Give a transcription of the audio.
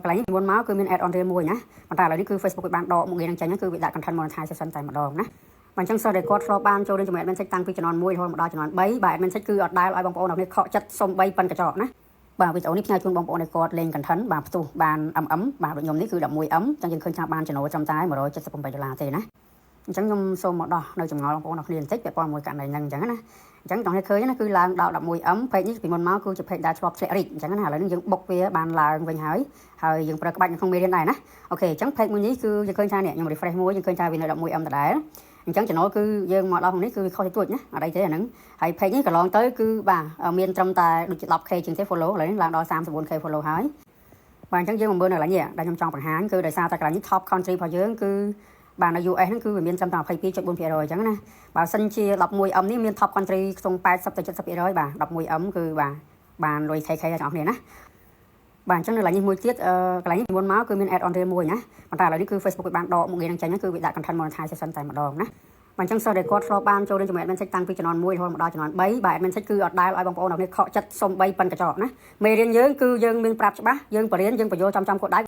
កន្លែងនេះពីមុនមកគឺមាន add on reel មួយណាប៉ុន្តែឥឡូវនេះគឺ Facebook វាបានដកមុខងារហ្នឹងចេញគឺវាដាក់ content monetization តែម្ដងណា។បាទអញ្ចឹងសិស្សដែលគាត់ធ្លាប់បានចូលរៀនជាមួយ admin Tech តាំងពីជំនាន់1រហូតមកដល់ជំនាន់3បាទ admin Tech គឺអត់ដែលឲ្យបងប្អូនអរគ្នាខកចិត្តសំបីប៉ិនកញ្ចក់ណា។បាទវីដេអូនេះផ្ញើជូនបងប្អូនដែលគាត់លេង content បាទផ្ទុះបាន MM បាទដូចខ្ញុំនេះគឺ 11M អញ្ចឹងយើងឃើញថាបានចំណូលត្រឹមតែ178ដុល្លារទេណាអញ្ចឹងខ្ញុំសូមមកដោះនៅចម្ងល់បងប្អូនអរគ្នាបន្តិចពាក់ព័ន្ធមួយករណីហ្នឹងអញ្ចឹងណាអញ្ចឹងចង់ឲ្យឃើញណាគឺឡើងដល់ 11M page នេះពីមុនមកគឺជា page ដែលធ្លាប់ធ្លាក់រីកអញ្ចឹងណាឥឡូវនេះយើងបុកវាបានឡើងវិញហើយហើយយើងប្រើក្បាច់នៅក្នុងមេរៀនដែរណាOK អញ្ចឹង page មួយនេះគឺយើងឃើញថានេះខ្ញុំ refresh មួយយើងឃើញថាវានៅ 11M ដដែលអញ្ចឹងចំណូលគឺយើងមកដល់ក្នុងនេះគឺវាខុសតិចតួចណាអត់អីទេអាហ្នឹងហើយ page នេះកន្លងទៅគឺបាទមានត្រឹមតែដូចជា 10K ជាងទេ follow ឥឡូវនេះឡើងដល់ 34K follow ហើយបាទអញ្ចឹងយើងមកមើលនៅកន្លែងនេះដែលខ្ញុំចង់បង្ហាញគឺដោយសារតែកន្លែងនេះ top country របស់យើងគឺបាទនៅ US ហ្នឹងគឺវាមានត្រឹមតែ22.4%អញ្ចឹងណាបើសិនជា 11M នេះមាន top country ខ្ទង់80ទៅ70%បាទ 11M គឺបាទបានលុយ KK ទាំងអស់គ្នាណា។បាទអញ្ចឹងនៅកន្លែងនេះមួយទៀតកន្លែងនេះពីមុនមកគឺមាន add on reel មួយណាប៉ុន្តែឥឡូវនេះគឺ Facebook វាបានដកមុខងារហ្នឹងចេញគឺវាដាក់ content monetization តែម្ដងណាបាទអញ្ចឹងសិស្សដែលគាត់ធ្លាប់បានចូលរៀនជាមួយ admin Tech តាំងពីជំនាន់1រហូតមកដល់ជំនាន់3បាទ admin Tech គឺអត់ដែលឲ្យបងប្អូនអរគ្នាខកចិត្តសំបីប៉ិនកញ្ចក់ណា។មេរៀនយើងគឺយើងមានប្រាប់ច្បាស់យើងបរៀនយើងបញ្យល់ចំចំគោលដៅ។